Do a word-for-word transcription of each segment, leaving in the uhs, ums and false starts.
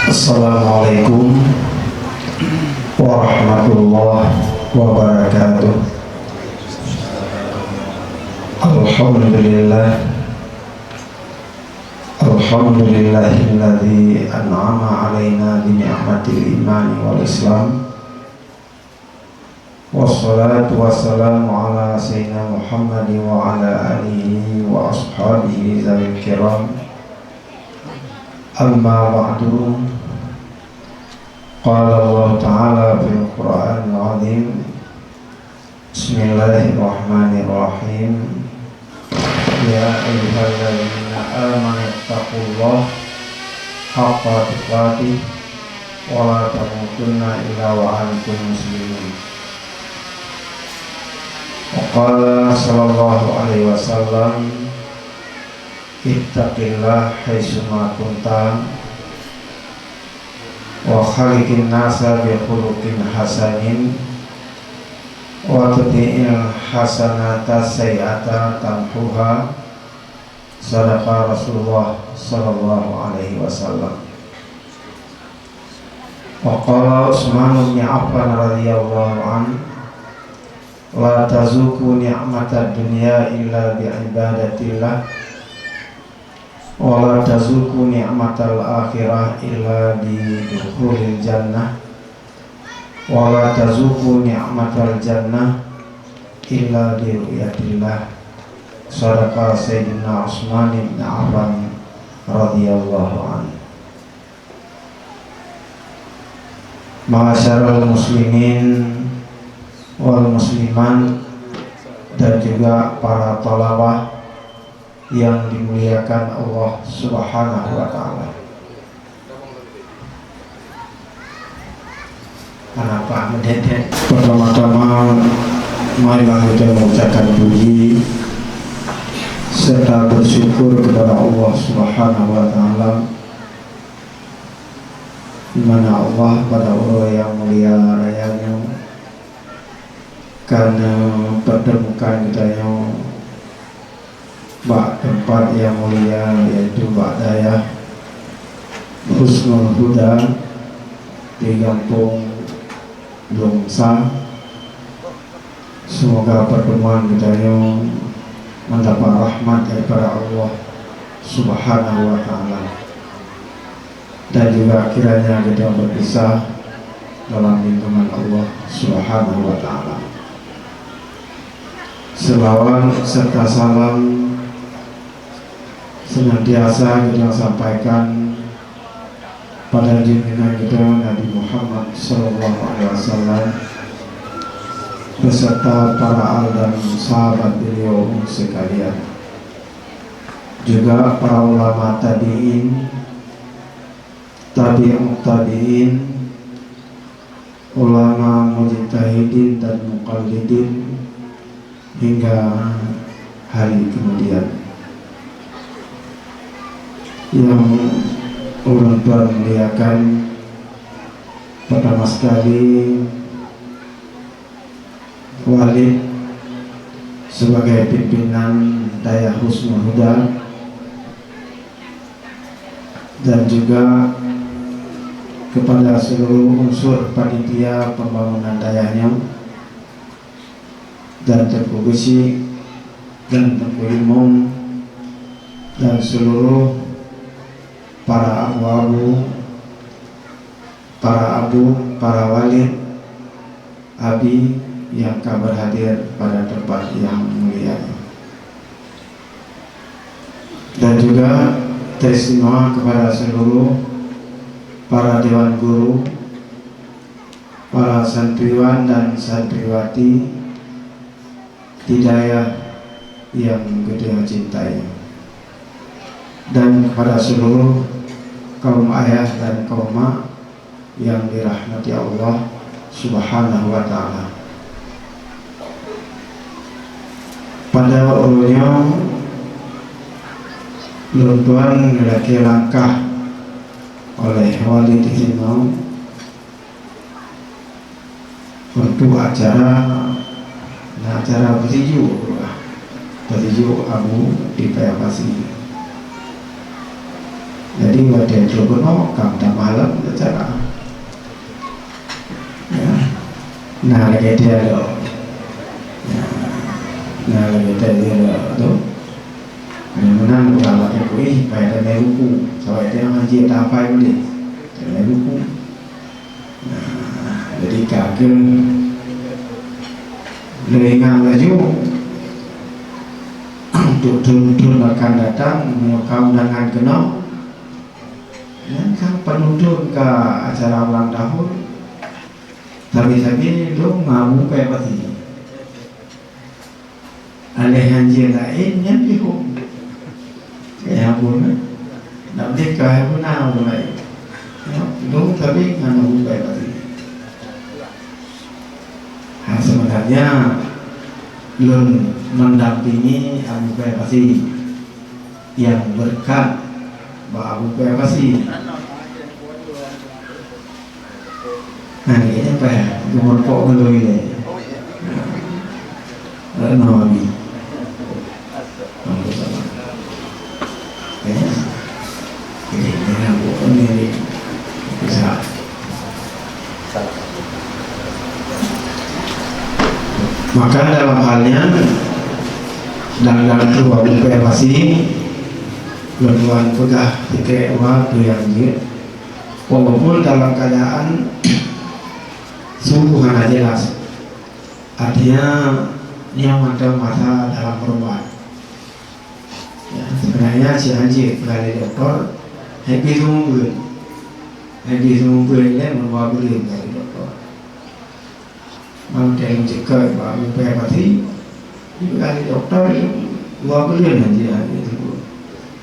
Assalamualaikum warahmatullahi wabarakatuh. Alhamdulillah. Alhamdulillahilladzi an'ama 'alaina bi ni'matil imani wal islam. Wassalatu wassalamu ala sayyidina Muhammadin wa ala alihi wa ashabihi zawil kiram. Amma ba'du. Qala Allah Ta'ala fil Qur'anil Azim. Bismillahirrahmanirrahim. Ya ayyuhalladzina amanu taqullaha haqqa tuqatih wa la tamutunna illa wa antum muslimun. Wa qala sallallahu alaihi wasallam, ittaqillaha haitsuma kunta wa khaliqin nasa bi khuluqin hasanin wa atbi'il hasanata sayyi'ata tamhuha. Sadaqa Rasulullah sallallahu alaihi wasallam. Wa qala Utsman bin Affan radhiyallahu anhu, la tazuqu ni'matad dunya illa bi ibadatillah, wa la tazuqu ni'matal akhirah illa bi dukhulil jannah, wa la tazuqu ni'matal jannah illa bi ru'yatillah. Sadaqa Sayyidina Utsman bin Affan radhiyallahu anhu. Ma'asyiral muslimin wal muslimat dan juga para thalabah yang dimuliakan Allah Subhanahu wa Ta'ala. Kenapa mendedet? Pertama-tama, marilah kita mengucapkan puji serta bersyukur kepada Allah Subhanahu wa Ta'ala, di mana Allah pada uroe nyang mulia raya nyoe ka neupertemukan geutanyoe bak teumpat nyang mulia, yaitu bak dayah Husnul Huda di Gampông Lungsa. Semoga pertemuan geutanyoe mendapat rahmat daripada Allah Subhanahu wa Ta'ala. Dan juga kiranya kita berpisah dalam lindungan Allah Subhanahu wa Ta'ala. Selawat serta salam senantiasa kita sampaikan pada junjungan kita Nabi Muhammad sallallahu alaihi wasallam beserta para al dan sahabat beliau sekalian, juga para ulama tabi'in, tabi'ut tabi'in, ulama mujtahidin dan muqallidin hingga hari kemudian. Yang ulôn tuan muliakan, pertama sekali, Walid sebagai pimpinan Dayah Husnul Huda, dan juga kepada seluruh unsur panitia pembangunan dayah nyoe, dan Teungku Geuchik, dan Teungku Imum, dan seluruh para abu-abu, para abu, para walid, abi nyang ka berhadir pada tempat yang mulia ini. Dan juga teristimewa kepada seluruh para dewan guru, para santriwan dan santriwati di dayah yang geutanyoe cintai, dan kepada seluruh kaum ayah dan kaum mak yang dirahmati Allah Subhanahu wa Ta'ala. Pada uroe nyoe, lôn tuan geulakée langkah oleh Walid Imum untuk acara, na acara peutijuk, peutijuk Abu di Paya Pasi. Jadi watèe trôk keunoe ka meutamah lom acara. Ya. Nah, lagèe dia lo. Ya. Nah, lagèe dia lo tu. Meunan udah pakai kuih, pakai tanah buku. Sampai dia ngaji tak apa boleh. Tanah buku. Nah, jadi ka keuh leuengang laju untuk thôn-thôn akan datang, meunyoe ka undangan keunoe, nyan kan penuntut ka acara ulang tahun, sabe-sabe dong ngon Abu Pèe Pasi. Alèh hanjeuet laén nyan pih hom. Kaya haba na. Nak beude kah haba na ureueng laén. Dong sabe ngon Abu Pèe Pasi. Ha, sebenarnya lôn mendampingi Abu Pèe Pasi yang berkat bak Abu Pèe Pasi. Nah, ini apa ya? Nomor pok dulu ini. Nah, no, ini. Nomor sama. Ya. Ini, ini, ini, ini. Bisa. Maka dalam hal nyan, dan dalam tu Abu Pèe Pasi, lôn tuan peugah tiket wa tu yang jeuet. Walaupun dalam keadaan su hana jelas, artinya nyoe mantong masa dalam perubahan. Ya, sebenarnya si Haji kali doktor, hai pi seumeubeuet. Hai pi seumeubeuet lé meunyoe beuleuen kali doktor. Mang teng cekak bak Abu Pèe Pasi, kali doktor, dua buleuen aja, gitu.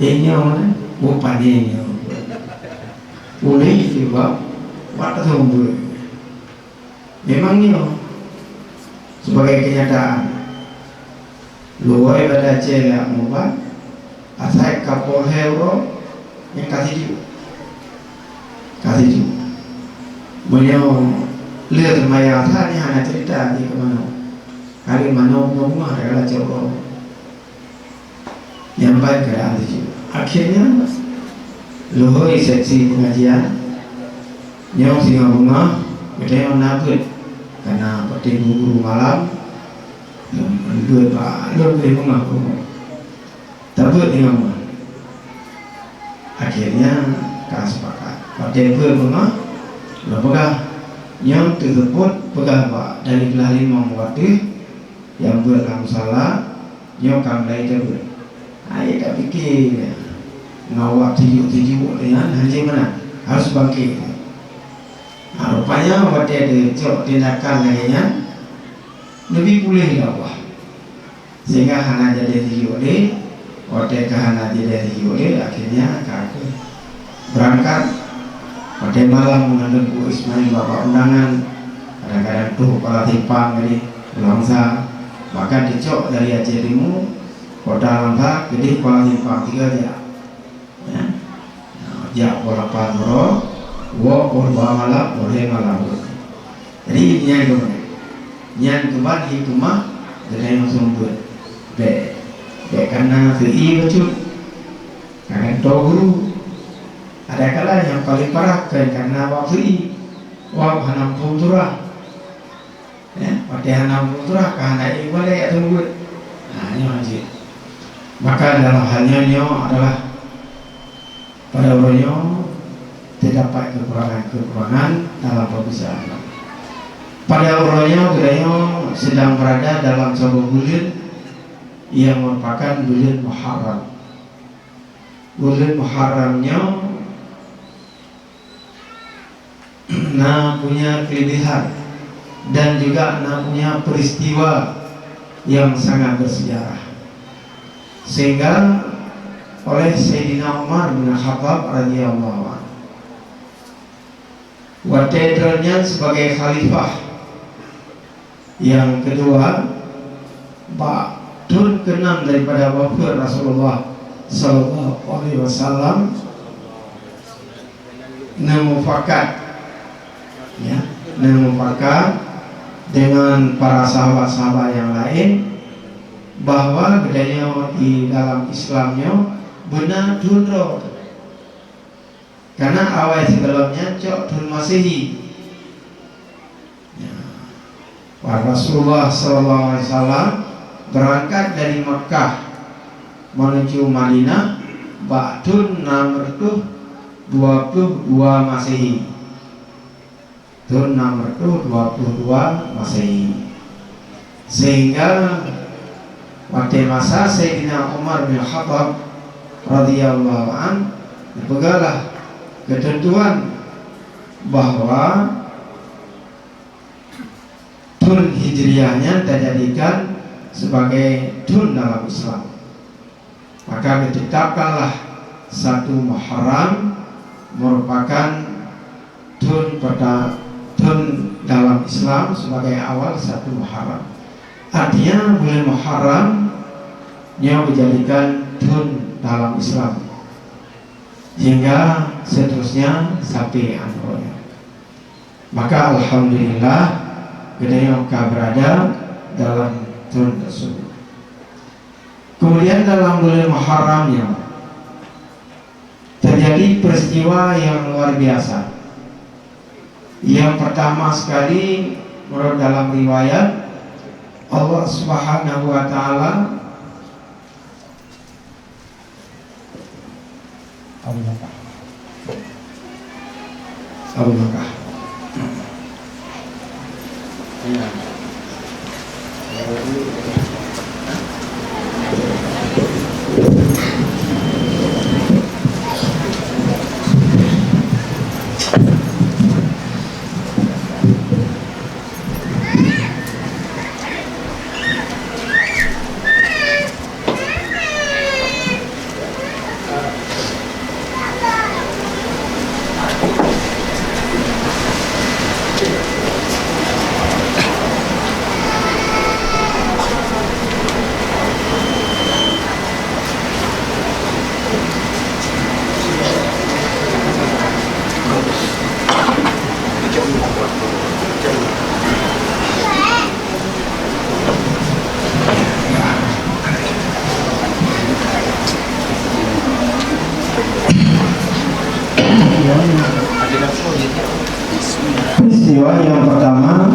Eh, nyoe, bu pane nyoe. Ulih juga, wat sumber. Memang nyoe, sebagai kenyataan. Luwai bada céla mubat, asai ka poh lhèe uroe, nyang ka siju. Ka siju. Meunyoe lheueh seumayang asar nyan hana cerita di keu manoe. Kali manoe bunga-bunga adalah cok uroe. Nyang ban keadaan siju. Akhirnya, luhôi seksi pengajian, nyoe singoh beungoh, geutanyoe na beuet. Kana peuteng guru-guru malam, beuet bak lôn lé beungoh. Tabeuet nyoe. Akhirnya, ka sepakat. Watèe beuet beungoh, lôn peugah, nyoe teuseupôt peugah bak dari blah limong watèe nyang beuet lam musala, nyoe ka mulai tabeuet. Hai tapike, ngon awak tijuk-tijuk nyan, hanjeuet meunan, harus bangkit. Nah, rupanya watèe teucok tindakan lagèe nyan, neubi puléh lé Allah. Sehingga hana jadi tijuk lé, watèe ka hana jadi tijuk lé, akhirnya ka keuh beurangkat. Watèe malam meunan Teungku Ismail bak undangan, kadang-kadang troh Kuala Simpang jadi Langsa, bahkan teucok dari Aceh Timu, kota Langsa, keudéh Kuala Simpang, tiga jak. Ya. Nah, jak poh lapan uroe, woe poh dua malam, poh lhèe malam. Jadi, nyan keuh, nyan keuban hikmah geutanyoe seumeubeuet. Bèk, bèk kana seu-i bacut. Kana toe guru. Ada kala nyang paleng parah kon kana wab seu-i. Wab hana muphom surah. Ya, watèe hana muphom surah, ka hana ék balek ateueh buet. Nah, nyoe hanjeuet. Maka dalam hal nyoe, nyoe adalah pada uroe nyoe terdapat kekurangan-kekurangan dalam pemberitaan. Pada uroe nyoe, geutanyoe sedang berada dalam saboh buleuen yang merupakan buleuen Muharram. Buleuen Muharram nyoe na punya kelebihan dan juga na punya peristiwa yang sangat bersejarah. Sehingga oleh Saidina Umar bin Khattab radhiyallahu anhu, watèe droeneuh nyan sebagai khalifah, nyang keudua, bak thôn keunam daripada wafeuet Rasulullah sallallahu alaihi wasallam, neumufakat, ya, neumufakat deungon para sahabat-sahabat nyang laén bahwa geutanyoe di dalam Islam nyoe beuna thôn droe. Karena awai sigohlom nyan cok thon Masehi. Ya. Wah, Rasulullah sallallahu alaihi wasallam beurangkat dari Makkah menuju Madinah bak thon enam ratus dua puluh dua Masehi. Thon enam ratus dua puluh dua Masehi. Sehingga watée masa Saidina Umar bin Khattab radhiyallahu an, geupeugahlah keuteuntuan bahwa thon Hijriah nyan tajadikan sebagai thon dalam Islam. Maka geutetapkanlah satu Muharram merupakan thon perta-, thon dalam Islam sebagai awal satu Muharram. Artinya, bulan Muharram nyoe dijadikan thon dalam Islam, hingga seterusnya sampai aneuëk nyoe. Maka, alhamdulillah, geutanyoe ka berada dalam thon tersebut. Kemudian, dalam bulan Muharram nyoe terjadi peristiwa yang luar biasa. Yang pertama sekali, menurut dalam riwayat, Allah Subhanahu wa Ta'ala Abu Bakar. Abu Bakar. Peristiwa yang pertama,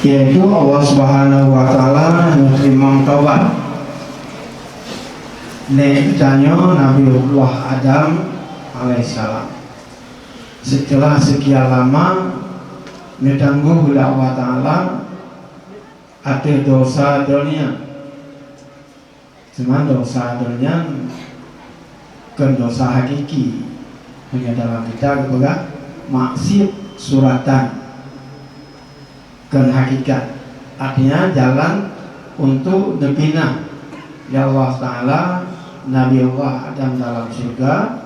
yaitu Allah Subhanahu wa Ta'ala menerima taubat Nabi geutanyoe, Nabiullah Adam alaihissalam. Setelah sekian lama neutanggoh lé Allah Ta'ala ateueh dosa donya. Teuma dosa donya kon dosa hakiki. Hanya dalam kitab geupeugah maksiat suratan. Kon hakikat. Artinya, jalan untuk neupinah lé Allah Ta'ala Nabi Allah Adam dalam syurga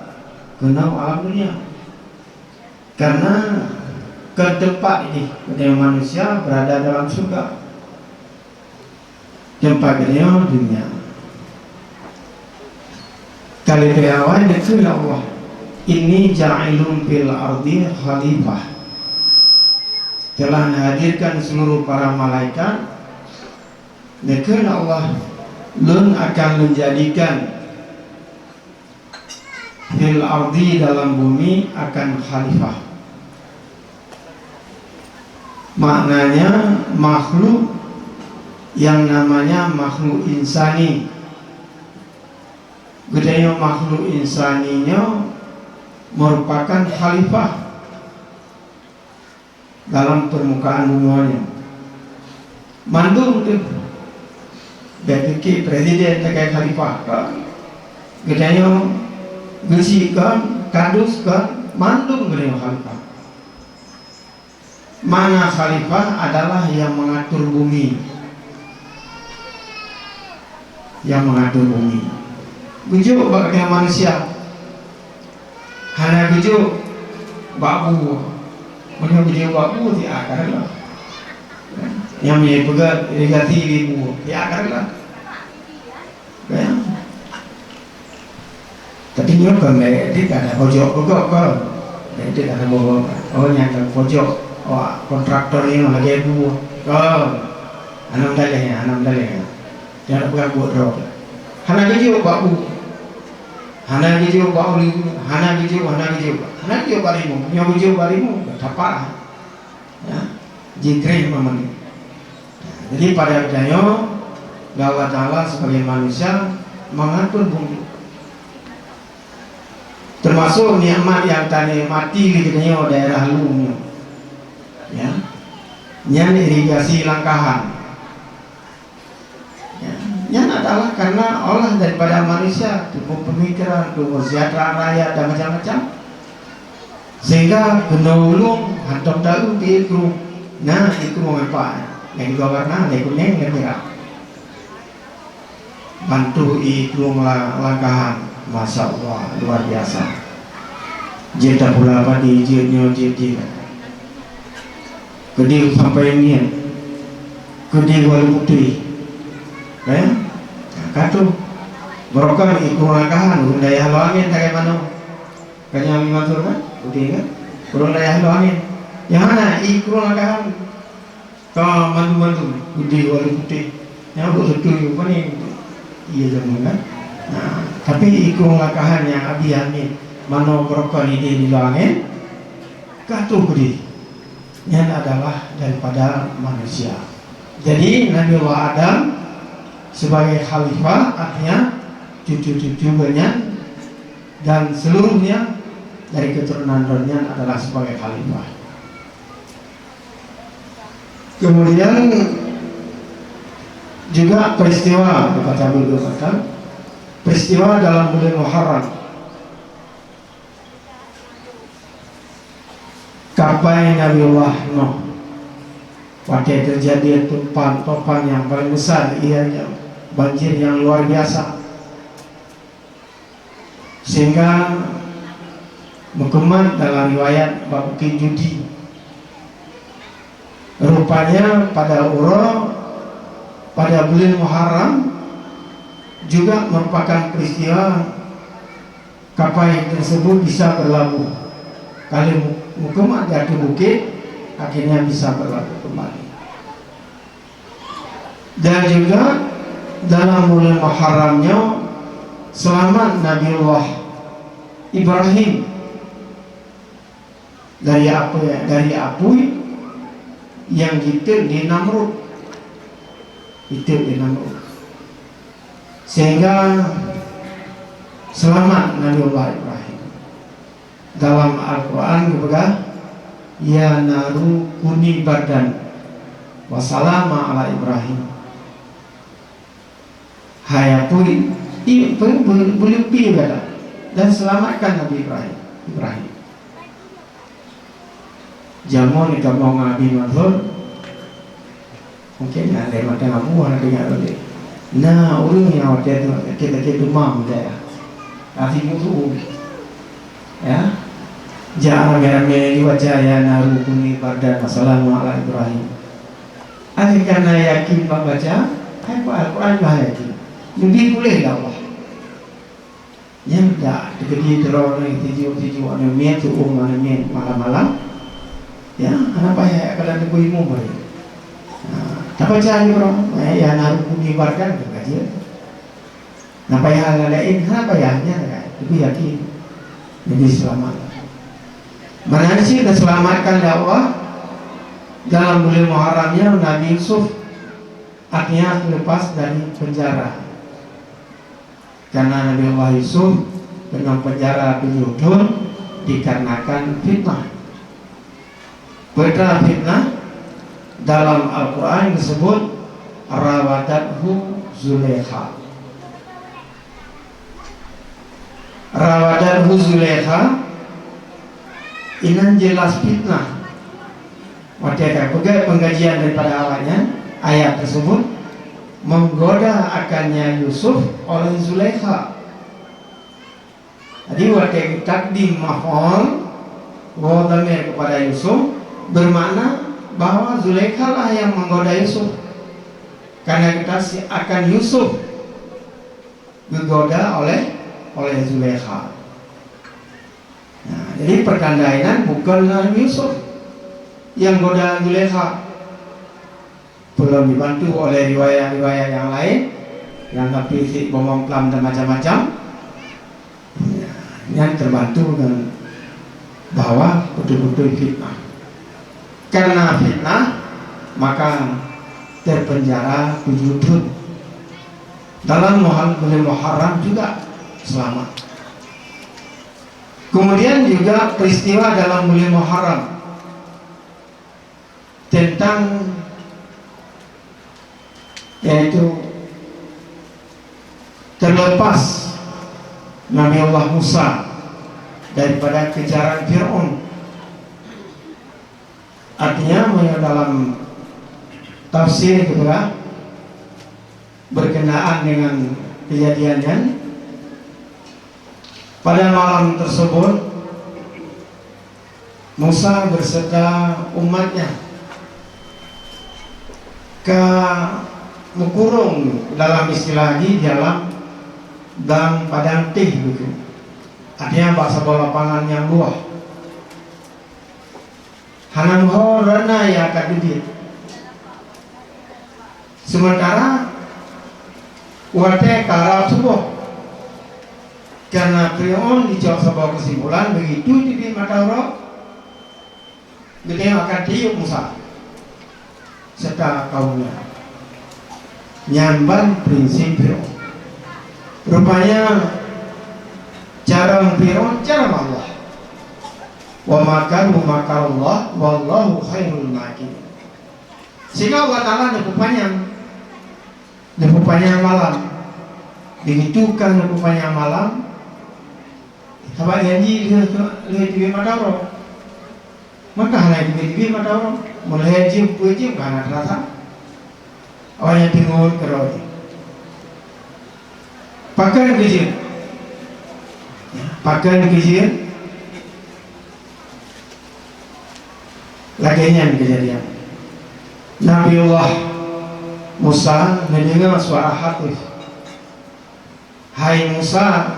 keunoe alam dunia. Karena kon teumpat jih geutanyoe manusia berada dalam syurga. Teumpat geutanyoe dunia. Kali awai neukheun lé Allah, "Inni ja'ilun fil ardi khalifah." Setelah menghadirkan seluruh para malaikat, neukheun lé Allah, "Lôn akan menjadikan fil ardi, dalam bumi, akan khalifah." Maknanya, makhluk yang namanya makhluk insani. Geutanyoe makhluk insani nyoe merupakan khalifah dalam permukaan bumoe nyoe. Mandum teuh, bèk pike presiden sagai khalifah kon. Geutanyoe geuchik kon, kadus kon, mandum geutanyoe khalifah. Mana khalifah adalah yang mengatur bumi. Yang mengatur bumi. Geujok bak geutanyoe manusia. Hana geujok bak bu. Meunyoe geujok bak bu, siat ka reuloh. Nyang mie peugah irigasi di bu, siat ka reuloh. Kan? Tapi nyoe kon lé, di ka ada pojok peugot kon. Lé di ka ada pojok. Oh, nyang ka pojok. Oh, kontraktor nyoe lagèe bu. Kon. Hana meudaléh nyan, hana meudaléh nyan. Nyang na peugah buet droe. Hana geujok bak bu. Hana geujok bak ureueng, hana geujok, hana geujok, hana geujok bak rimueng. Nyoe geujok bak rimueng, tapak. Ya, jikréh meumani. Jadi, pada geutanyoe, Allah Taala sebagai manusia mengatur bumi. Termasuk nikmat nyang tanikmati lé geutanyoe daerah Lueng nyoe. Ya. Nyan irigasi Langkahan. Ya, nyan adalah karena Allah daripada manusia, timbul pemikiran, timbul sejahtera rakyat dan macam-macam. Sehingga keunoe ulôn hantom taeu di ikrueng. Na ikrueng apa? Lhèe dua warna, lhèe kunèng, lhèe mirah. Bantu ikrueng la-, Langkahan. Masya Allah, luar biasa. Jeuet tapula padi, jeuet nyoe, jeuet jih. Keudeh sampai ngieng, keudeh walu putéh. Eh? Ka tu. Barokon ikrueng Langkahan, ureueng dayah Lhokseumawe sagai manoe. Ka nyan Abi Mansur kan? Putéh kan? Ureueng dayah Lhokseumawe. Nyang hana ikrueng Langkahan. Ka mandum-mandum, keudeh walu putéh. Nyang bak seutui rupanya. Iya zaman kan? Nah, tapi ikrueng Langkahan nyang Abi Hamid manoe barokon idéh di Lhokseumawe, ka tu keudeh. Nyan adalah daripada manusia. Jadi, Nabi Allah Adam sebagai khalifah, artinya cucu-cucu geuhnyan dan seluruhnya dari keturunan droeneuh adalah sebagai khalifah. Kemudian juga peristiwa, kata Abu Bakar, peristiwa dalam bulan Muharram. Kapai Nabiullah Nuh, watèe teujadi tupan, topan nyang paleng besar, ianya banjir nyang luar biasa, sehingga meukeumah dalam riwayat bak Bukét Judi. Rupanya pada uroe, pada bulan Muharram juga merupakan peristiwa kapai tersebut bisa berlabuh. Ka lheueh mu-, meukeumah di ateueh bukét, akhirnya bisa berlabuh kembali. Dan juga dalam bulan Muharram nyoe seulamat Nabiullah Ibrahim dari api, dari apui nyang jiteuek lé Namrud. Jiteuek lé Namrud. Sehingga seulamat Nabiullah Ibrahim. Dalam Al-Quran geupeugah, "Ya naru kuni bardan wa salama ala Ibrahim." Hai apui, i-, be-, be-, beuleupi gata dan selamatkan Nabi Ibrahim. Ibrahim. Jameun kamoe ngon Abi Mansur, mungkin na lé mata kamoe na teuingat ulèe. Na ureueng nyang watèe tu, watèe, watèe dumam dayah. Api musuh. Ya. Jak ramé-ramé jibaca, "Ya naru kuni bardan wa salama ala Ibrahim." Akhé kana yakin bak baca, hai Al-Quran bah yakin. Leubeh puléh lé Allah. Nyan dak teukeudi droeneuh tijuk-tijuk aneuk miet, tu'ueng aneuk miet malam-malam. Ya, hana payah kalon teupeu imum hari. Ha, tabaca lé droe, eh, ya naru kuni bardan, ka jeuet. Hana payah laén, hana payah nyan kan. Tapi yakin. Jadi selamat. Mana cit diselamatkan lé Allah dalam bulan Muharram nyan Nabi Yusuf, artinya lepas dari penjara. Karena Nabi Allah Yusuf keunoe penjara tujoh thon dikarenakan fitnah. Peue teuma fitnah? Dalam Al-Quran disebut rawadathu Zulaikha. Rawadathu Zulaikha, inan jelas fitnah. Watèe ka peugah pengkajian daripada awaknyan, ayat tersebut menggoda akannya Yusuf oleh Zulaikha. Jadi, watèe takdim maf'ul, wa dhamir kepada Yusuf, bermakna bahwa Zulaikha lah yang menggoda Yusuf. Karena kita si-, akan Yusuf digoda oleh, oleh Zulaikha. Nah, jadi pertanda inan bukan Nabi Yusuf yang goda Zulaikha. Belum dibantu oleh riwayat-riwayat yang lain, yang tapi si bomong plam dan macam-macam. Nyan teubantu ngon bahwa beutôi-beutôi fitnah. Karena fitnah, maka terpenjara tujuh tahun. Dalam Muhar-, bulan Muharram juga selamat. Kemudian juga peristiwa dalam bulan Muharram tentang, yaitu terlepas Nabi Allah Musa daripada kejaran Fir'aun. Artinya, meunyoe dalam tafsir juga berkenaan dengan kejadian nyan, pada malam tersebut, Musa beserta umatnya ka meukurong, dalam istilah di dalam dan padang teh gitu. Artinya, bak saboh lapangan nyang luwah. Hana meuho rana nyang ka teubiet. Sementara watée ka rab suboh, karena Fir'aun jicok saboh keusimpulan, begitu teubiet mata uroe, geuteuka akan tiyueb Musa serta kaumnya. Nyan ban prinsip Fir'aun. Rupanya, cara Fir'aun, cara Allah. "Wa makaru makarallah, wallahu khairul makirin." Sehingga Allah Ta'ala neupeupanyang, neupeupanyang malam. Begitu ka neupeupanyang malam, sabab janji lheueh, lheueh teubiet mata uroe. Maka hana teubiet-teubiet mata uroe. Meulhèe jeuem, peuet jeuem ka hana teurasa. Awaknyan teungeut keudroe. Pakon keu jeuet. Pakon keu jeuet. Lagée nyan keujadian. Nabiullah Musa neudeungoe suara hatif, "Hai Musa,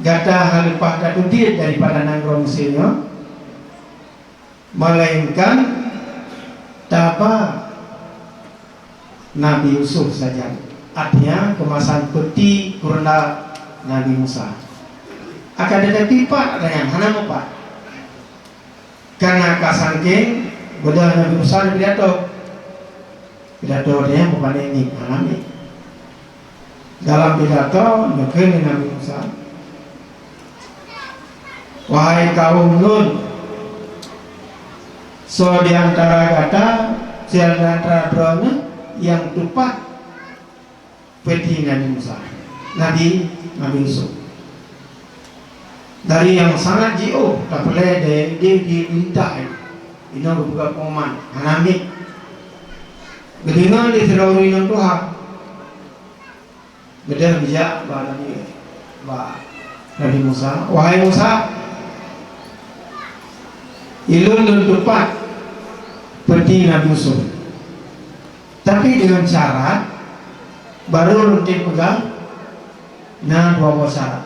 gata hana leupah tateubiet daripada nanggroe Mesir nyoe, melainkan taba Nabi Yusuf sajan." Artinya, keumasan peuti keureunda Nabi Musa. Akan tetapi, pat nyan hana meupat. Karena ka sangking beudôh Nabi Musa neupidato. Pidato nyan bukan ini, hana ini. Dalam pidato, neukheun lé Nabi Musa, "Wahai kaum lôn, soe di antara gata, soe di antara droeneuh nyang tupat peuti Nabi Musa, Nabi, Nabi Yusuf?" Dari nyang sangat jiôh, tapeureulée di, di, di lintah nyan. Inoe geupeugah pengumuman, hana miet. Geudeungoe lé sidroe ureuëng inong tuha. Geudeh geujak bak Nabi, bak Nabi Musa, "Wahai Musa, ulôn lôn tupat peuti Nabi Yusuf. Tapi deungon syarat, barô lôn tem peugah, na dua boh syarat."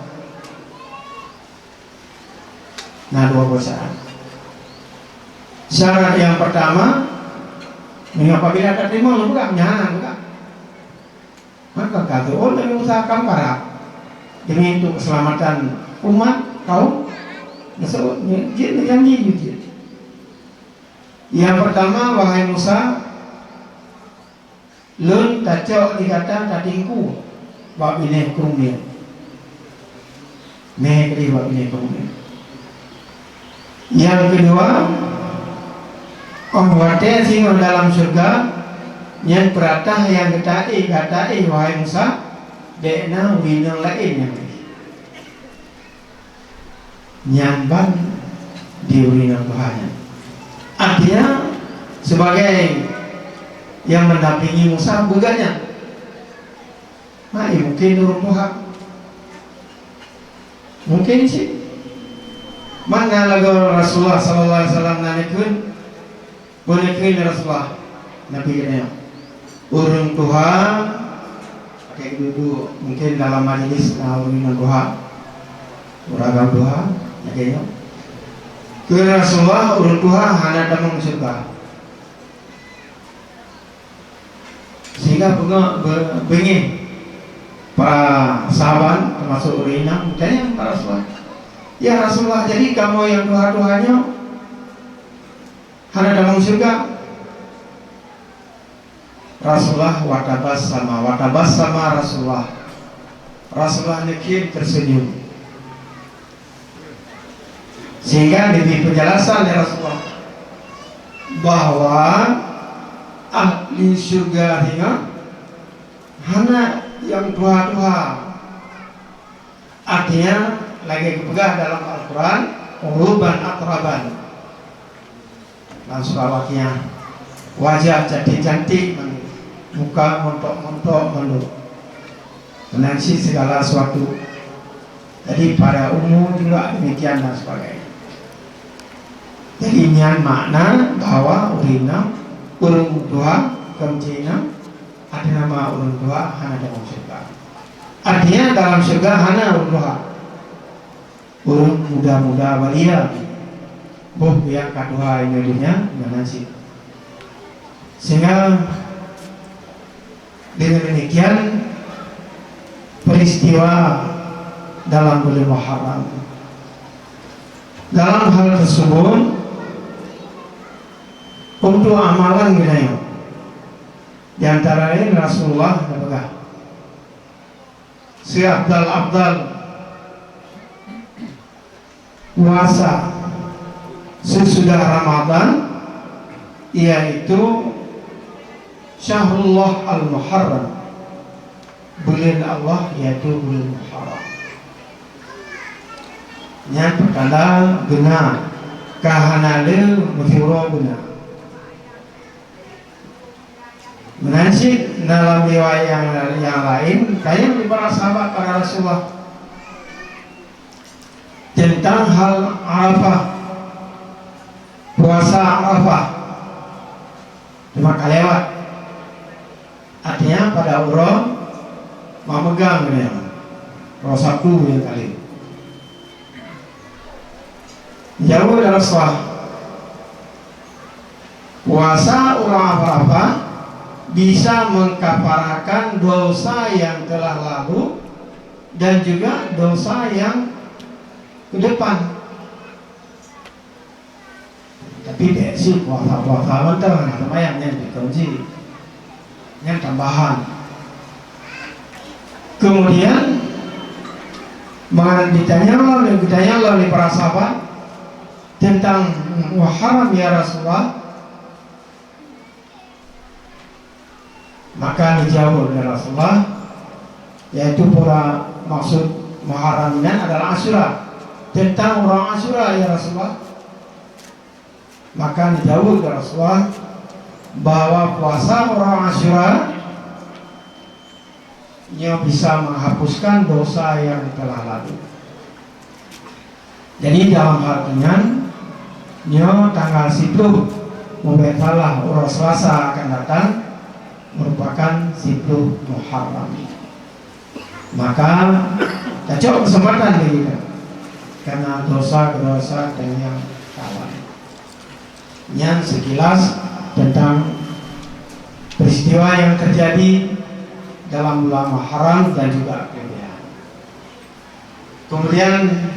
Na dua boh syarat. Syarat nyang peurtama, meunyoe apabila tateurimong, lôn peugah, nyan lôn peugah. Maka ka teuôn Nabi Musa ka meukarab demi untuk keuseulamatan umat, kaum, geuseuôt, jeuet neujanji jeuet. Nyang peurtama, wahai Musa, lôn tacok di gata tatingku bak binéh krueng miet. Mé keudeh bak binéh krueng miet. Nyang keudua, óh watée singoh dalam syeuruga, nyan peuratah nyang gata éh, gata éh, wahai Musa, bék na ureuëng inong laén nyang éh. Nyan ban di ureuëng inong tuha nyan. Artinya, sebagai nyang mendampingi Musa, beugét nyan. Nah, mungkin ureuëng tuha. Mungkin cit. Mana lagoe Rasulullah sallallahu alaihi wasallam na neukheun, peue neukheun lé Rasulullah, Nabi geutanyoe. Ureuëng tuha, pakai ibu-ibu, mungkin dalam majlis na ureuëng inong tuha, ureuëng agam tuha, lagée nyoe. Keu Rasulullah, ureuëng tuha hana tamong syeuruga. Sehingga beungoh, be-, beungéh Para sahabat, termasuk ureueng inong, tanya kepada Rasulullah, "Ya Rasulullah, jadi kamoe nyang tuha-tuha nyoe hana tamong syurga?" Rasulullah watabassama, watabassama Rasulullah. Rasulullah neukheun tersenyum. Sehingga diberi penjelasan oleh Rasulullah bahwa ahli syurga singoh hana nyang tuha-tuha. Artinya, lagée geupeugah dalam Al-Quran, "Uruban atraban." Lam surah Waqiah, wajah cantik-cantik mandum, muka montok-montok mandum, meunan cit segala sesuatu. Jadi, pada umu juga demikian dan sebagainya. Jadi, nyan makna bahwa ureueng inong, ureueng tuha, keuncina, ada nama ureueng tuha hana dalam syurga. Artinya, dalam syurga hana ureueng tuha. Ureueng muda-muda balia, boh nyang ka tuha inoe donya, meunan cit. Sehingga dengan demikian, peristiwa dalam bulan Muharram, dalam hal tersebut, untuk amalan geutanyoe, di antara lain Rasulullah geupeugah, seafdal-afdal puasa sesudah Ramadan, yaitu Syahrullah Al-Muharram, buleuen Allah, yaitu buleuen Muharram. Nyan peutanda beuna, ka hana lé meusyuroe beuna. Meunan cit na lam riwayat nyang, nyang laén, tanyong lé para sahabat keupada Rasulullah teuntang hal Arafah, puasa Arafah, teuma ka lewat. Artinya, pada uroe meumeugang nyan, uroe Sabtu nyang ka lheueh. Jaweueb lé Rasulullah, puasa uroe Arafah bisa mengkafarahkan dosa yang telah lalu dan juga dosa yang ke depan. Tapi bèk seuh puasa-puasa mantong, hana seumayang, nyan dikeuji. Nyan tambahan. Kemudian, meunan ditanya lom, ditanya lom lé para sahabat teuntang Muharram, "Ya Rasulullah?" Maka dijaweueb lé Rasulullah, yaitu pula maksud Muharram nyan adalah Asyura. "Teuntang uroe Asyura, ya Rasulullah?" Maka dijaweueb lé Rasulullah bahwa puasa uroe Asyura nyoe bisa menghapuskan dosa yang telah lalu. Jadi, dalam hal nyan, nyoe tanggal siploh, meubèk salah, uroe Selasa akan datang, merupakan siploh Muharram. Maka, tacok keuseumpatan lé kita, karena dosa-dosa nyang kawan. Nyan sekilas tentang peristiwa yang terjadi dalam bulan Muharram dan juga kelebihan. Kemudian,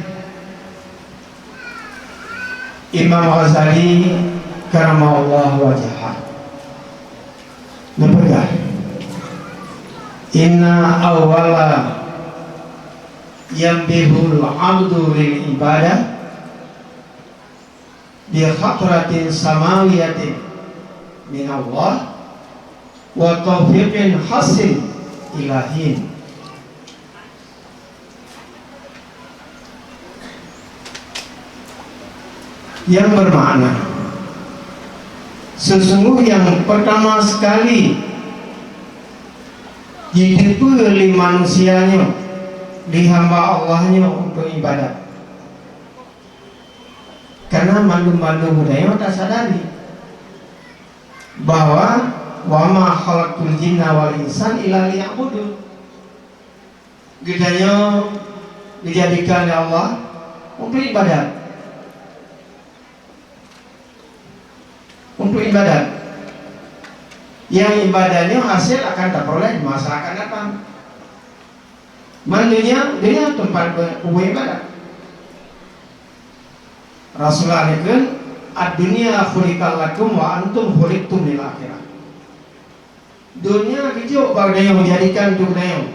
Imam Ghazali karamallahu wajhah geupeugah, "Inna awwala yanbihul abdu lil ibadah bi hadratin samawiyatin minallah wa taufiqin khasin ilahin." Yang bermakna, sesungguh yang pertama sekali jiteupeue lé manusia nyoe, lé hamba Allah nyoe untuk ibadat. Karena mandum-mandum geutanyoe tasadari bahwa, "Wa ma khalaqtul jinna wal insan illa liya'budun." Geutanyoe geujadikan lé Allah untuk ibadat. Untuk ibadat. Nyang ibadat nyoe hasil akan tapeuroleh di masa akan datang. Man dunia, dunia teumpat be-, kubu ibadat. Rasulullah neukheun, "Ad-dunya khuliqat lakum wa antum khuliqtum lil akhirah." Dunia geujok bak geutanyoe, jadikan untuk geutanyoe.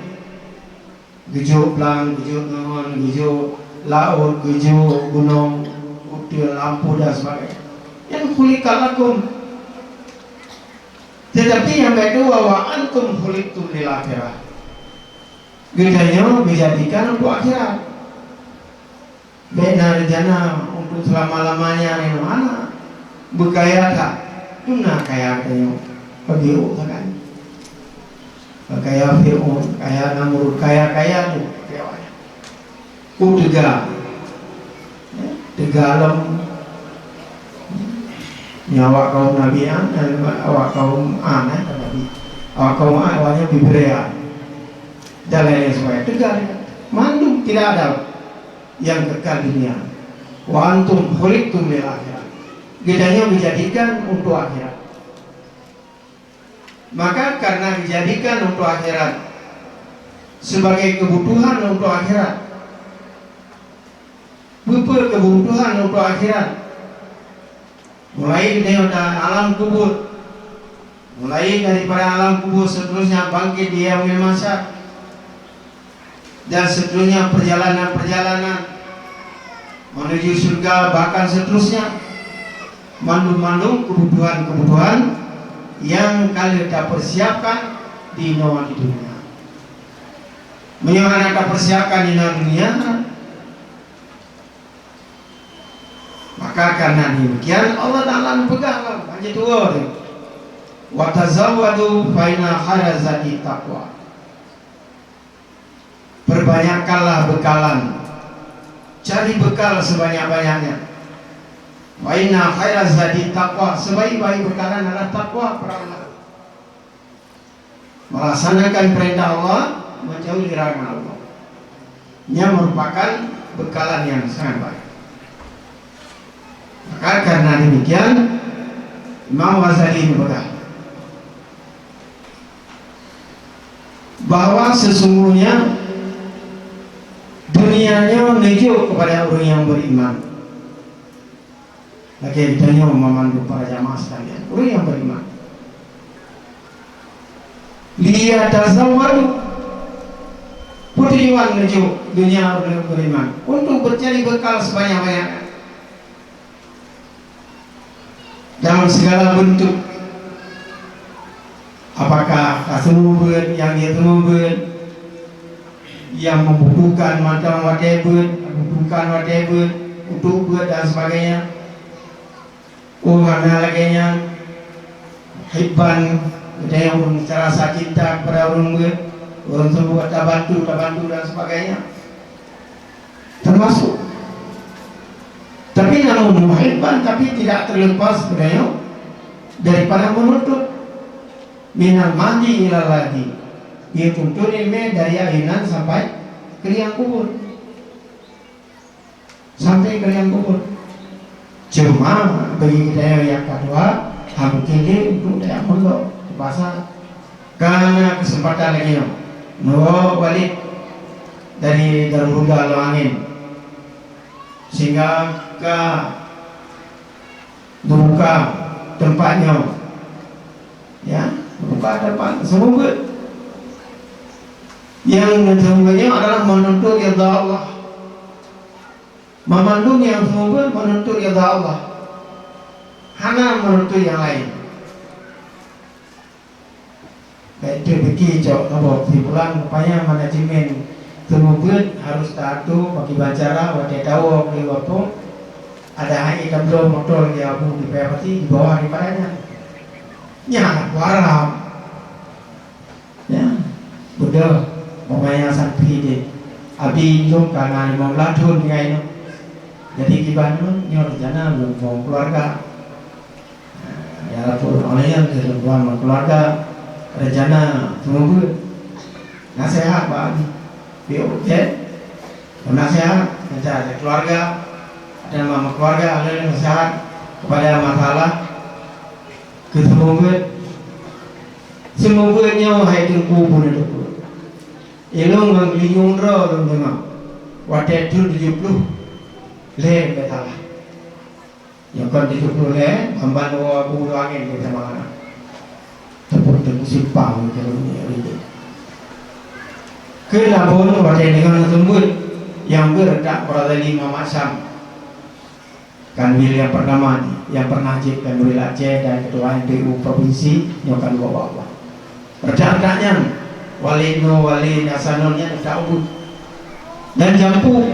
Geujok blang, geujok ngon, geujok laôt, geujok gunong, uteuen, lampôh dan sebagainya. Nyan khuliqat lakum. Tetapi nyang bak dua, "Wa antum khuliqtum lil akhirah." Geutanyoe geujadikan untuk akhirat. Bék na rencana untuk selama-lamanya nyoe hana. Beukaya that, dum na kaya geutanyoe. Peubiôh sagai. Kaya Fir'aun, kaya Namrud, kaya-kaya tu. Kaya awaknyan. Ku teuga. Ya, teuga lom. Nyan awak kaum Nabi Ad, awak kaum Ad, eh, Nabi. Awak kaum Ad, awaknyan bibrean. Dan lain-lain sebagainya. Teuga. Mandum tidak ada yang kekal dunia. Wa antum khuliqtum lil akhirah. Geutanyoe geujadikan untuk akhirat. Maka karena dijadikan untuk akhirat, sebagai kebutuhan untuk akhirat, bepe kebutuhan untuk akhirat, mulai dari alam kubur, mulai daripada alam kubur, seterusnya bangkit di yaumil mahsyar, dan seterusnya perjalanan-perjalanan menuju surga, bahkan seterusnya, mandum-mandum kebutuhan-kebutuhan nyang ka lheueh tapersiapkan di inoe di dunia. Meunyoe hana tapersiapkan di inoe dunia, maka karena demikian Allah Taala neupeugah lom, hana tuwoe teuh, "Wa tazawwadu fa inna khaira zadi taqwa." Perbanyakkanlah bekalan. Cari bekal sebanyak-banyaknya. Wa inna khaira zadi taqwa. Sebaik-baik bekalan adalah takwa kepada Allah. Melaksanakan perintah Allah, menjauhi larangan Allah. Ini merupakan bekalan yang sangat baik. Maka karena demikian, Imam Ghazali berkata, bahwa sesungguhnya dunia nyoe neujok kepada ureuëng nyang beriman. Lagée tanyoe memandu para jamaah sekalian, ureuëng nyang beriman. Liyatazawwadu, peue tujuan neujok dunia ureuëng beriman? Untuk mencari bekal sebanyak-banyaknya. Dalam segala bentuk. Apakah ka seumeubeuet, nyang jeuet seumeubeuet, nyang membutuhkan mantong watée beuet, membutuhkan watée beuet, untuk beuet dan sebagainya. Oh, hana lagée nyan. Hibban, ada yang ureuëng rasa cinta kepada ureuëng beuet, ureuëng seumeubeuet tabantu, tabantu dan sebagainya. Termasuk. Tapi namun muhibban, tapi tidak terlepas beliau daripada menuntut minal mahdi ilal lahdi. Dia tuntut ilmu dari ayunan sampai ke liang kubur. Sampai ke liang kubur. Cuma bagi kita yang kedua, ha mungkin dia untuk daya mondok, terpaksa. Karena kesempatan lagi nyoe, neuwoe Walid dari Darul Huda Leueng Angén, sehingga ka neubuka teumpat nyoe, ya, neubuka teumpat seumeubeuet. Nyang seumeubeuet nyoe adalah menuntut ridha Allah. Meumandum nyang seumeubeuet menuntut ridha Allah, hana menuntut nyang laén. Bék teupike cok saboh kesimpulan, rupanya manajemen seumeubeuet harus taatur bagi bancara watée tawoe keu gampông, ada hai tabloe motor di abu di payah pati di bawah daripada nyan. Nyan aku harap. Ya, beudôh, umpamanya santri deh. Abi lôn ka na limong blaih thon tinggai nyoe. Jadi kiban nyoe, nyoe rencana lôn phôn keuluwarga. Nah, ya, lapor oleh nyan keu lôn keuluwarga, rencana seumeubeuet. Naseuhat bak Abi. Piôh, ya. Naseuhat, rencana keuluwarga, dan mama keuluwarga, ada naseuhat kepada masalah keu seumeubeuet. Seumeubeuet nyoe hai Teungku beuneuteupeu. Ilôn ngon geulinyueng droe lôn deungoe, watèe thôn tujoh ploh lhèe bèk salah. Nyoe kon tujoh ploh lhèe, ban-ban woe Abu Ulo Angén di Samarang. Teupeu teungku simpang keu lôn nyoe. Keu Labon watèe deungoe na seumeubeuet nyang beuet dak Razali Muhammad Syam. Kanwil nyang peureunama nyan, nyang peureunah jeuet Kanwil Aceh dan Keutua M P U Provinsi, nyoe ka dua babah. Redak-redak nyan, Wali Noe, Wali Hasanon nyan redak ubeut. Dan jampu.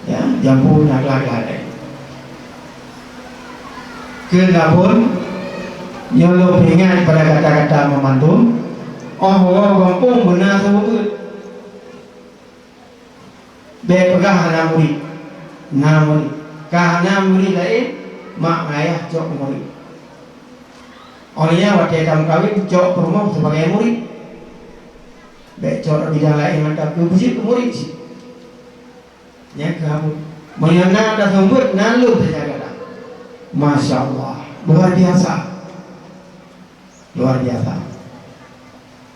Ya, jampu na glah-glah laén. Keu Labon, nyoe lôn peuingat pada kata-kata meumandum, óh woe gampông beuna seumeubeuet. Bèk peugah hana murit. Na murit. Ka hana murit laén, mak ngon ayah cok murit. Óh lheueh nyan watèe tameukawen, cok peurumoh sibagai murit. Bèk cok bidang laén mantong, keu beusit keu murit cit. Nyan keu hamba. Meunyoe na taseumeubeuet, na lôn saja gata. Masya Allah. Luar biasa. Luar biasa.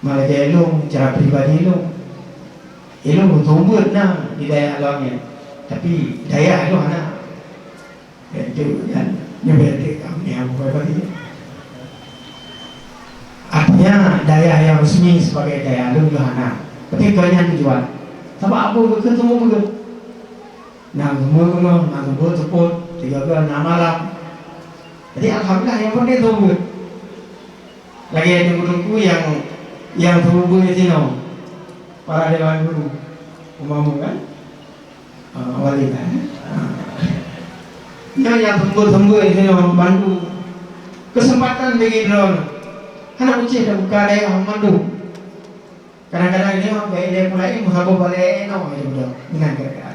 Malah lagèe lôn, cara pribadi lôn. Ilôn seumeubeuet na di dayah lôn nyan. Tapi dayah lôn hana. Itu kan, nyoe beda kami yang bukan tadi. Artinya, dayah yang resmi sebagai dayah lôn lôn hana. Tapi kalian tujuan. Sabab apa ke semua begitu? Na geumeukeunong, na geubeuet seupôt, sigoe-goe na malam. Jadi, alhamdulillah, nyang penting seumeubeuet. Lagèe teungku-teungku nyang, nyang seumeubeuet sinoe, para dewan guru, umamu kan? Ah, wali kan? Ah. Nyoe nyang seumeubeuet-seumeubeuet sinoe, bantu. Keuseumpatan bagi droeneuh. Hana ucéh tabuka dayah mandum. Kadang-kadang nyoe bèk ilèe mulai meusaboh balèe inoe ilèe beudôh, meunan kira-kira.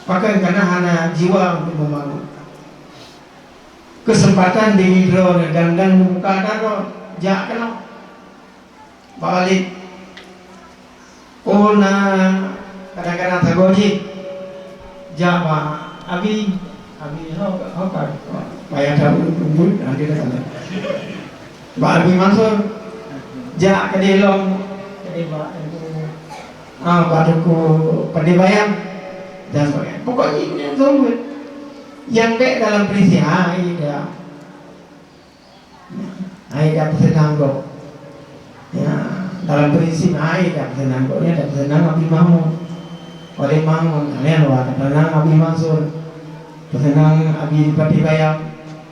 Pakon kana hana jiwa untuk membangun. Keuseumpatan bagi droeneuh dan, dan mubuka atra droe, jak keunoe. Bak Walid. Oh, na kadang-kadang sagoe jih. Jak bak Abi, Abi ho, ho ka, payah tahu umbut, ha, dia kata. Bak Abi Mansur, jak keudéh lom, keudéh bak Teungku, ah, bak Teungku Padé Bayam dan sebagainya. Pokoknya itu yang seumeubeuet. Nyang bèk dalam prinsip, ha, iya. Hai ka peuseunang gob. Ya, dalam prinsip hai ka peuseunang gob nyan, ka peuseunang Abi Mahmud. Oleh Mahmud, nyan wah ka peuseunang Abi Mansur. Peuseunang Abi Bupati Bayam.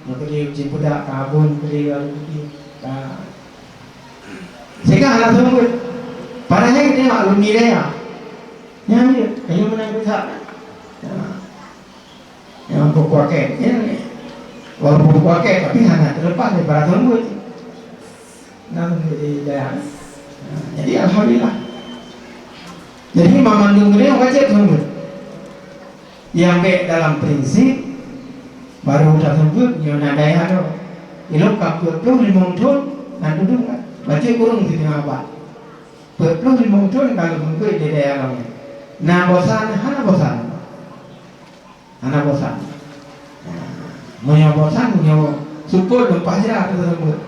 Nyan keudéh Cimpudak, ka Abon, keudéh Alun Putih, ka. Sehingga hana seumeubeuet. Padahai nyan alumni dayah. Nyan jeuet, kayém meunan geusak. Ya. Nyang buku akét, ya, walaupun buku akét, tapi hana terlepas daripada seumeubeuet. Nah, di dayah. Nah, jadi, alhamdulillah. Jadi, mandum nyoe wajéb seumeubeuet. Nyang bèk dalam prinsip, baru taseumeubeuet nyoe na dayah droe. Ilôn ka peuet ploh limong thon na dudoe, kan? Bacut ureueng siteungoh abad. Peuet ploh limong thon ka lôn seumeubeuet di dayah laén. Na bosan, hana bosan. Hana bosan. Nah, meunyoe bosan, meunyoe seupôt, leupah jih lah teuseumeubeuet.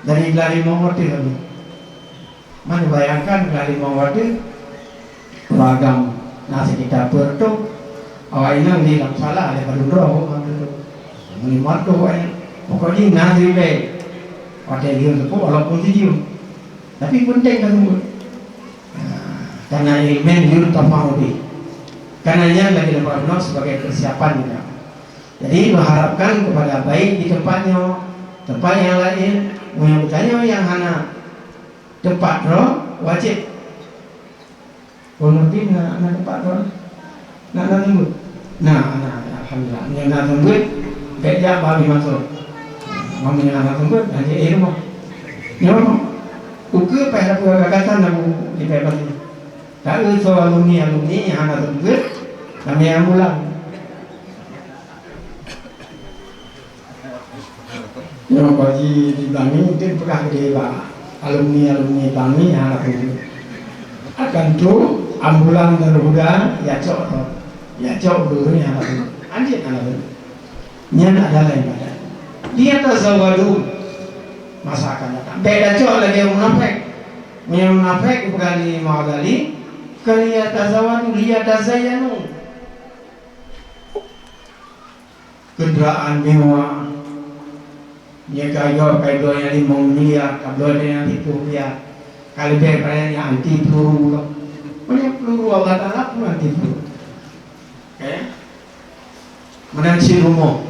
Dari glah limong watèe lagi. Man bayangkan glah limong watèe, ureueng agam na sekitar peuet reutôh, awak inong di lam salah lé padum droe, meunyoe limong reutôh awak inong. Pokok jih na siribèe. Watèe jeuem seupôt walaupun sijeuem. Tapi peunteng ka seumeubeuet. Nah, karena ilmu yuntafa bih. Karena nyan lagi leubeh sebagai persiapan kita. Jadi, mengharapkan kepada baik di tempat nyoe, tempat yang lain, meunyoe geutanyoe nyang hana tempat droe, wajéb. Ureueng pih na, na tempat droe. Na, na seumeubeuet? Na, na, alhamdulillah. Nyang na seumeubeuet, bèk jak bak Abi Mansur. Meunyoe na seumeubeuet, hanjeuet éh rumoh. Nyoe, ukeue payah tapeugah gagasan Abu di Paya Bali. Taeu soe alumni-alumni nyang hana seumeubeuet, ramé nyang mulang. Nyoe bagi di Blangi, mungkin peugah keudéh bak alumni-alumni Blangi nyang hana peue. Akan tu, ambulan dan huda, ya cok tu. Ya cok dulu nyang hana peue. Anjing hana peue. Nyan adalah ibadat. Dia tazawwadu masa akan datang. Beda cok lagi yang munafik. Meunyoe munafék, geupeugah lé Imam Ghazali, "Kal yatazawwadu liyatazayyanu." Kendaraan mewah, nyoe ka yoh, ka bloe nyang limong miliar, ka bloe nyang siplôh miliar, ka leubeh pada nyan anti peluru lom. Meunyoe peluru Allah Taala pun anti peluru. Oke? Meunan cit rumoh,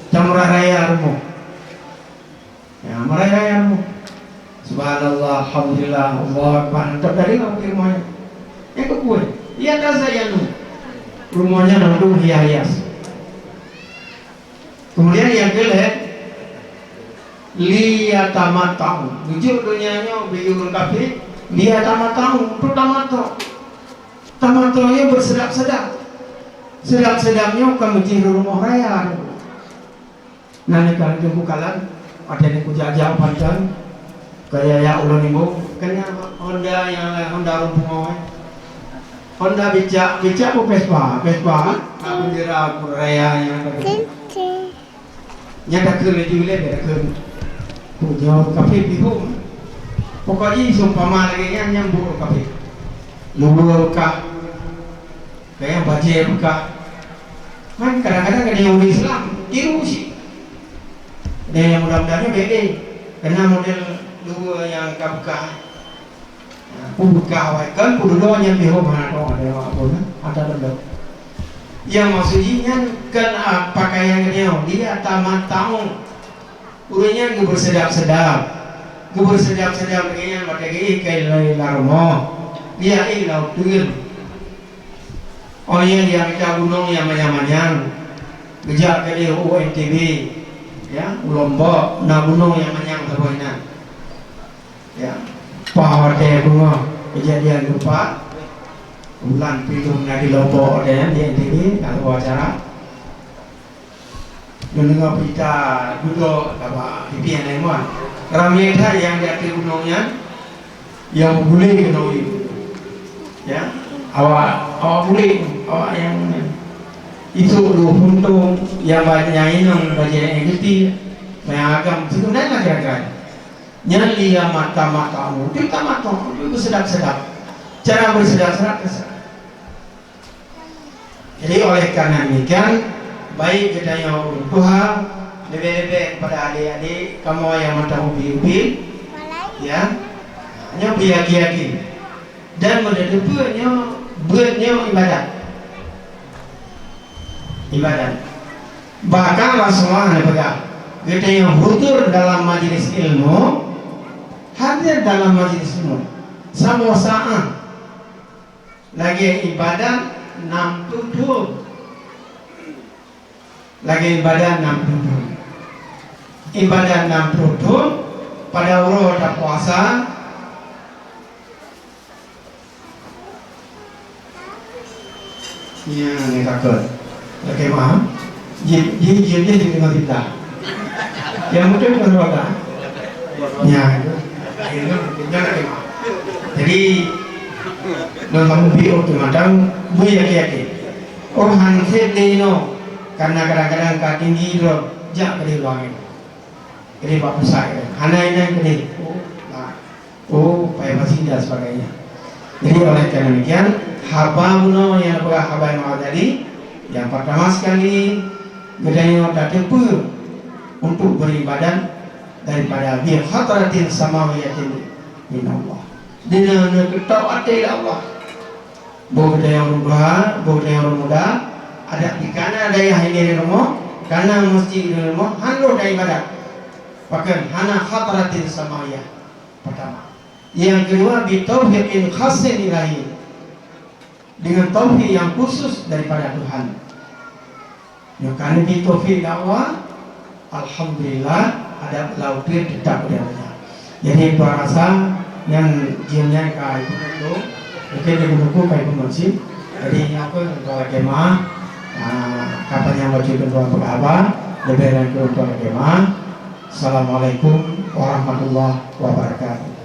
tamurah raya rumoh. Ya, meunan raya rumoh. Subhanallah, alhamdulillah, Allahu Akbar. Tetap tadi nggak pakai rumoh nyan. Yang kedua, ya tazayyanu. Rumoh nyan untuk hias-hias. Kemudian yang keulhèe, liyatamatta'u. Bujuk donya nyoe bagi ureueng kafé, liyatamatta'u, untuk tamattu'. Tamattu' nyoe beuseudap-seudap. Seudap-seudap nyoe ka meujih rumoh raya. Nah, nyoe ka laju bukalan, watèe nyoe kujak-jak u Panton, kaya-kaya ulôn ibu, kena Honda nyang laén, Honda ureueng pungo, eh. Honda bicak, bicak pun Vespa, Vespa, ha? Ka bendera ureueng raya nyang ada. Nyan takheun laju lé, takheun. Pujoe kafé pih hom. Pokok jih seumpama lagèe nyan, nyan buet kafé. Luweue beukah, kaya bajèe beukah. Man kadang-kadang ada nyang ureueng Islam tiru cit. Ada nyang mudah-mudahan nyoe bèk deh. Kena model luweue nyang ka beukah. Peue beukah awai kan, peue dudoe nyan pih hom hana teuh ada awak pun, ada benda. Nyang maksud jih nyan kan, ah, pakaian geutanyoe, liyatamatta'u. Ureueng nyan geubeuseudap-seudap. Geubeuseudap-seudap lagèe nyan watèe geuéh keu lam rumoh. Geuéh lam uteuen. Oh iya, di Amerika gunong nyang manyang-manyang. Geujak keudéh u N T B, ya, u Lombok, na gunong nyang manyang saboh inan. Ya. Paih watèe beungoh keujadian gempa, bulan piôh na di Lombok watèe nyan di N T B, na saboh acara. Neudeungoe beurita dudoe, kaba, pipi hana iman. Ramé that nyang di ateueh gunong nyan, nyang meuguléng keunoe. Ya, awak, awak bulèk, awak nyang isôk dua puntông, nyang ba-, nyang inong bajèe nyang geuti, nyang agam, sikureueng laén lagèe-lagèe. Nyan liyatamatta'u, teutamah toh, beuseudap-seudap. Cara beuseudap-seudap, beuseudap. Jadi, oleh karena demikian, baik geutanyoe ureueng tuha, leubeh-leubeh kepada adik-adik kamoe nyang mantong ubit-ubit, ya, nyoe beuyakin-yakin. Dan meuneuteupeu nyoe, beuet nyoe ibadat. Ibadat. Bahkan Rasulullah neupeugah, geutanyoe hudur dalam majlis ilmu, hadir dalam majlis ilmu, saboh saát. Lagèe ibadat nam ploh thôn. Lagèe ibadat nam ploh thôn. Ibadat nam ploh thôn, pada uroe tapuasa. Nyan, nyan takot. Lagèe mah. Jih, jih, jih, jih, jih, jih, jih. Nyang beutôi bukan dua belas. Nyan, itu. Akhirnya, mungkin jangan lagi mah. Jadi, dalam B O tu madang, bui yakin-yakin. Oh, han sép lé inoe. Karena kadang-kadang ka tinggi droe, jak keudéh luwa nyan. Keudéh bak pusat, hana inan keudéh. Oh, nah. Oh, payah basi dan sebagainya. Jadi, oleh karena demikian, haba bunoe nyang neupeugah haba Imam Ghazali, yang pertama sekali, geutanyoe tateupeue untuk beribadat daripada bi hadratin samawiyatin minallah. Dina neukeutôp até lé Allah. Boh geutanyoe ureueng tuha, boh geutanyoe ureueng muda, adak di kana dayah inong rumoh, kana meuseujid inong rumoh, han lôn ibadat. Pakon hana hadratin samawiyah. Pertama. Yang kedua, bitaufiqin khassin ilahi. Dengan taufik yang khusus daripada Tuhan. Nyoe ka neubi taufik lé Allah, alhamdulillah, adak lam uteuen teutap di Allah. Jadi, peue rasa nyan jeuem nyan ka ipeungeut lôn, mungkin di bunoe ka ipeungeut cit. Jadi, nyoe keuh ketua kemah, ah, ka panyang bacut ketua peugah haba, leubeh nyan keuh ketua kemah. Assalamualaikum warahmatullahi wabarakatuh.